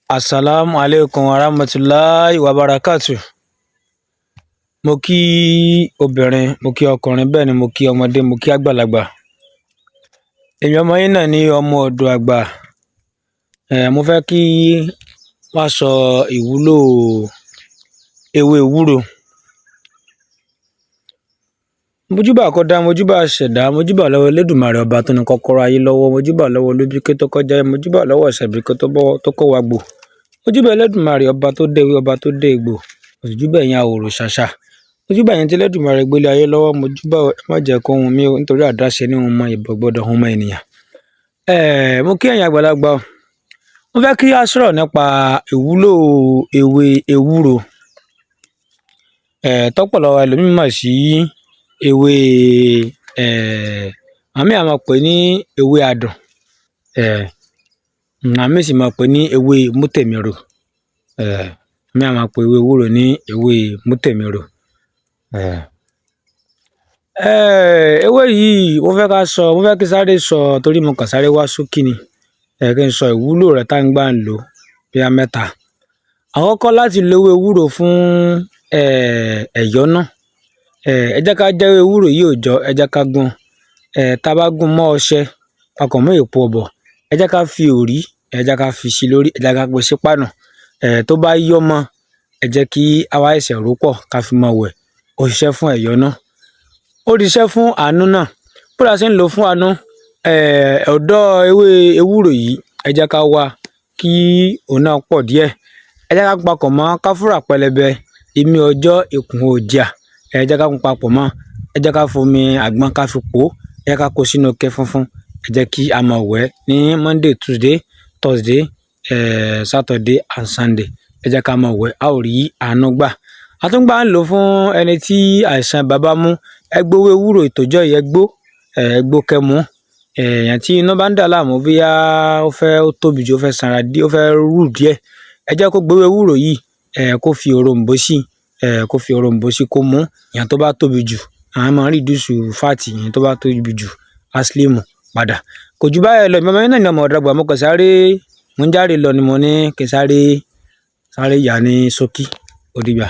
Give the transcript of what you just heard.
Asalaamu aleykum warahmatulahi wabarakatu. Mo kí obìnrin, mo kí ọkùnrin, bẹ́ẹ̀ ni mo kí ọmọdé, mo kí àgbàlagbà. Èmi ọmọ yín náà ní ọmọ ọ̀dọ̀ àgbà. Mo fẹ́ kí wá sọ ìwúlò ewé ewúro. Mojúbà kọ́dá, mojúbà ṣẹ̀dá, mojúbà lọ́wọ́ Elédùmarè ọba tó ní kọ́kọ́rọ́ ayé lọ́wọ́, mojúbà lọ́wọ́ olúbíké tó kọjá, mojúbà lọ́wọ́ ìṣẹ̀bíké tó bọ́ tó kó wa gbò. Mojúbà Elédùmarè ọba tó dé ewé, ọba tó dé egbò. Mojúbà ẹ̀yin àwòrò ṣàṣà. Mojúbà ẹ̀yin tí Elédùmarè gbélé ayé lọ́wọ́, mojúbà ẹ má jẹ́ kó hun mí o, nítorí àdáṣe ní hun mọ ìbò gbọ́dọ̀ hun mọ ènìyàn. Mo kí ẹ̀yin àgbàlagbà o. Mo fẹ́ kí a sọ̀rọ̀ nípa ìwúlò ewé ewúro. Tọ́pọ̀lọpọ̀ ẹlòmíì mọ̀ sí ewé, àwọn míì á máa pè é ní ewé adùn, àwọn míì sì máa pè é ní ewé mútèmírò. Àwọn míì á máa pe ewé ewúro ní ewé mútèmírò. Ewé yìí mo fẹ́ ká sọ, mo fẹ́ kí n sáré sọ torí mo kàn sáré wá ṣókí ni. Kí n sọ ìwúlò rẹ̀ tá ń gbà ń lò bóyá mẹ́ta. Àkọ́kọ́, láti lo ewé ewúro fún ẹ̀yọ́nú. Ẹ jẹ́ ká já ewé ewúro yìí òòjọ́, ẹ jẹ́ ká gún. Tá bá gún mọ́ ọṣẹ papọ̀ mọ́ èpo ọ̀bọ̀, ẹ jẹ́ ká fi òrí, ẹ jẹ́ ká fi sí lórí, ẹ jẹ́ ká gbé sí páànù. Tó bá yọ́ mọ́, ẹ jẹ́ kí á wá ṣẹ̀ṣẹ̀ rò ó pọ̀ ká fi máa wẹ̀. Ó ṣiṣẹ́ fún ẹ̀yọ́nú. Ó ṣiṣẹ́ fún àánú náà. Bó la ṣe ń lò ó fún àánú? Ọ̀dọ́ ewé ewúro yìí, ẹ jẹ́ ká wá kí òun náà pọ̀ díẹ̀. Ẹ jẹ́ ká papọ̀ mọ́ káfúrà pẹlẹbẹ, imí ọjọ́, ikùn òjìà. Ẹ jẹ́ ká kún papọ̀ mọ́. Ẹ jẹ́ ká fomi àgbọn ká fi pò ó. Ẹ jẹ́ ká kó sínú ike funfun. Ẹ jẹ́ kí a máa wẹ̀ ní Monday, Tuesday, Thursday, Saturday and Sunday. Ẹ jẹ́ ká máa wẹ̀, a ó rí àánú gbà. A tún gbà ń lò ó fún ẹni tí àìsàn ibà bá mú. Ẹ gbó ewé ewúro ìtòjọ́ yìí, ẹ gbó, ẹ gbó kẹ́ mu. Èèyàn tí inú bá ń dà láàmú, bóyá ó fẹ́ ó tóbi jù, ó fẹ́ sanra díẹ̀, ó fẹ́ rù díẹ̀, ẹ jẹ́ kó gbé ewé ewúro yìí, kó fi òroǹbó sí, kó fi òroǹbó sí kó mú. Èèyàn tó bá tóbi jù, àwọn máa ń reduce fat, èèyàn tó bá tóbi jù á slim padà. Kò jù báyẹn lọ. Èmi ọmọ yín náà ni ọmọ ọ̀dọ̀ àgbà. Mo kàn sáré, mo ń jáde lọ ni mo ní kí n sáré sáré yà ní ṣókí. Ó dìgbà.